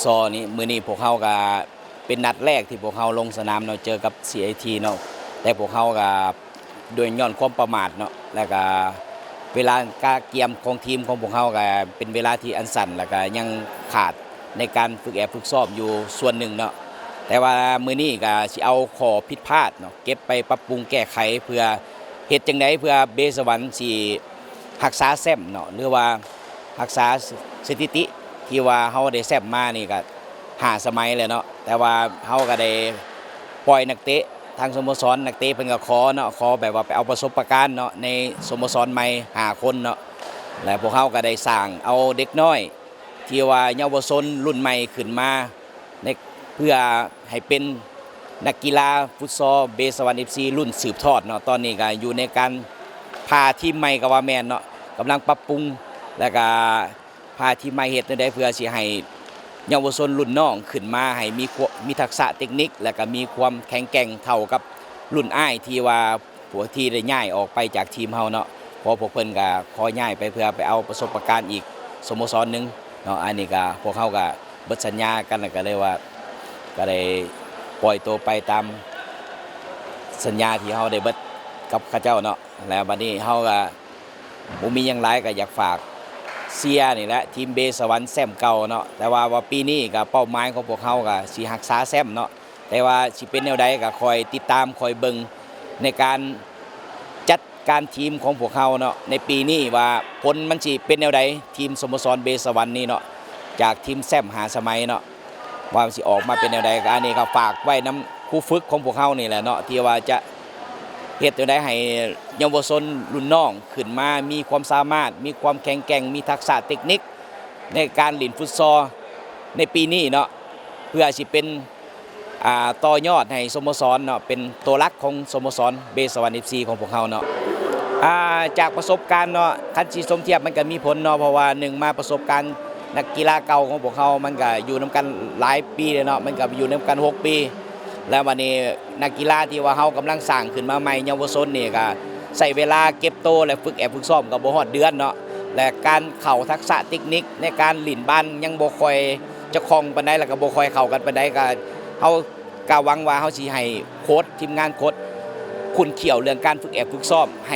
ຕໍ່ນີ້ ມື້ນີ້ພວກເຮົາກໍເປັນນັດແລກທີ່ພວກເຮົາລົງສະໜາມເນາະ ເຈີກັບ ຊີໄອທີ ເນາະ ແຕ່ພວກເຮົາກໍດ້ວຍຍ້ອນຄວາມປະໝາດເນາະ ແລ້ວກໍເວລາກະກຽມຂອງທີມຂອງພວກເຮົາກໍເປັນເວລາທີ່ອັນສັ້ນ ແລ້ວກໍຍັງຂາດໃນການຝຶກແອບຝຶກຊ້ອມຢູ່ສ່ວນໜຶ່ງເນາະ ແຕ່ວ່າມື້ນີ້ກໍຊິເອົາຂໍ້ຜິດພາດເນາະ ເກັບໄປປັບປຸງແກ້ໄຂ ເພື່ອເຮັດຈັ່ງໃດເພື່ອເບສະຫວັນຊິຮັກສາແຊ້ມເນາະ ຫຼືວ່າຮັກສາສະ ສະຖິຕິທີ່ວ່າເຮົາໄດ້ແຊ້ມມານີ້ກໍຫ້າສະໄໝແລ້ວເນາະ ແຕ່ວ່າເຮົາກໍໄດ້ປ່ອຍນັກເຕະ ທາງສະໂມສອນ ນັກເຕະເພິ່ນກໍຂໍເນາະ ຂໍແບບວ່າໄປເອົາປະສົບປະການເນາະ ໃນສະໂມສອນໃໝ່ຫ້າຄົນເນາະ ແລະ ພວກເຮົາກໍໄດ້ສ້າງເອົາເດັກນ້ອຍ ທີ່ວ່າເຍົາວະຊົນລຸ້ນໃໝ່ຂຶ້ນມາ ໃນ ເພື່ອໃຫ້ເປັນນັກກິລາຟຸດຊໍເບສະຫວັນ ເອັຟຊີ ລຸ້ນສືບທອດເນາະ ຕອນນີ້ກໍຢູ່ໃນການພາທີມໃໝ່ກໍວ່າແມ່ນເນາະ ກຳລັງປັບປຸງ ແລ້ວກໍພາທີມໃໝ່ເຮັດແນວໃດເພື່ອຊິໃຫ້ເຍົາວະຊົນລຸ້ນນ້ອງຂຶ້ນມາໃຫ້ມີຄວາມ ມີທັກສະເຕັກນິກ ແລ້ວກໍມີຄວາມແຂງແກ່ງເທົ່າກັບລຸ້ນອ້າຍທີ່ວ່າ ພວກທີ່ໄດ້ຍ້າຍອອກໄປຈາກທີມເຮົາເນາະ ເພາະພວກເພິ່ນກໍຂໍຍ້າຍໄປເພື່ອໄປເອົາປະສົບປະການອີກສະໂມສອນໜຶ່ງເນາະ ອັນນີ້ກໍພວກເຮົາກໍເບິດສັນຍາກັນ ແລ້ວກໍເລີຍວ່າ ກໍໄດ້ປ່ອຍໂຕໄປຕາມສັນຍາທີ່ເຮົາໄດ້ເບິດກັບເຂົາເຈົ້າເນາະ ແລ້ວບັດນີ້ເຮົາກໍບໍ່ມີຫຍັງຫຼາຍ ກໍຢາກຝາກເຊຍນີ້ແຫຼະ ທີມເບສະຫວັນແຊ້ມເກົ່າເນາະ ແຕ່ວ່າ ວ່າປີນີ້ກໍເປົ້າໝາຍຂອງພວກເຮົາກໍຊິຮັກສາແຊ້ມເນາະ ແຕ່ວ່າຊິເປັນແນວໃດກໍຄອຍຕິດຕາມ ຄອຍເບິ່ງໃນການຈັດການທີມຂອງພວກເຮົາເນາະ ໃນປີນີ້ວ່າຜົນມັນຊິເປັນແນວໃດ ທີມສະໂມສອນເບສະຫວັນນີ້ເນາະ ຈາກທີມແຊ້ມຫ້າສະໄໝເນາະ ວ່າມັນຊິອອກມາເປັນແນວໃດ ກໍອັນນີ້ກໍຝາກໄວ້ນຳຄູຝຶກຂອງພວກເຮົານີ້ແຫຼະເນາະ ທີ່ວ່າຈະເຮັດແນວໃດໃຫ້ເຍົາວະຊົນລຸ້ນນ້ອງຂຶ້ນມາມີຄວາມສາມາດ ມີຄວາມແຂງແກ່ງ ມີທັກສະເຕັກນິກໃນການຫຼິ້ນຟຸດຊໍໃນປີນີ້ເນາະ ເພື່ອຊິເປັນ ອ່າ ຕໍ່ຍອດໃຫ້ສະໂມສອນເນາະ ເປັນຕົວຫຼັກຂອງສະໂມສອນເບສະຫວັນ ເອັຟຊີ ຂອງພວກເຮົາເນາະ ອ່າ ຈາກປະສົບການເນາະ ຄັນຊິສົມທຽບມັນກໍມີຜົນເນາະ ເພາະວ່າໜຶ່ງມາປະສົບການນັກກິລາເກົ່າຂອງພວກເຮົາ ມັນກໍຢູ່ນຳກັນຫຼາຍປີແລ້ວເນາະ ມັນກໍຢູ່ນຳກັນຫົກປີ ແລ້ວບັດນີ້ນັກກິລາທີ່ວ່າເຮົາກຳລັງສ້າງຂຶ້ນມາໃໝ່ ເຍົາວະຊົນນີ້ກໍໃຊ້ເວລາເກັບໂຕ ແລະ ຝຶກແອບຝຶກຊ້ອມກໍບໍ່ຮອດເດືອນເນາະ ແລະ ການເຂົ້າທັກສະເຕັກນິກໃນການຫຼິ້ນບານຍັງບໍ່ຄ່ອຍຈະຄ່ອງປານໃດ ແລ້ວກໍບໍ່ຄ່ອຍເຂົ້າກັນປານໃດ ກໍເຮົາ ກໍຫວັງວ່າເຮົາຊິໃຫ້ໂຄດ ທີມງານໂຄດຂຸ້ນຂ້ຽວເລື່ອງການຝຶກແອບຝຶກຊ້ອມໃຫ້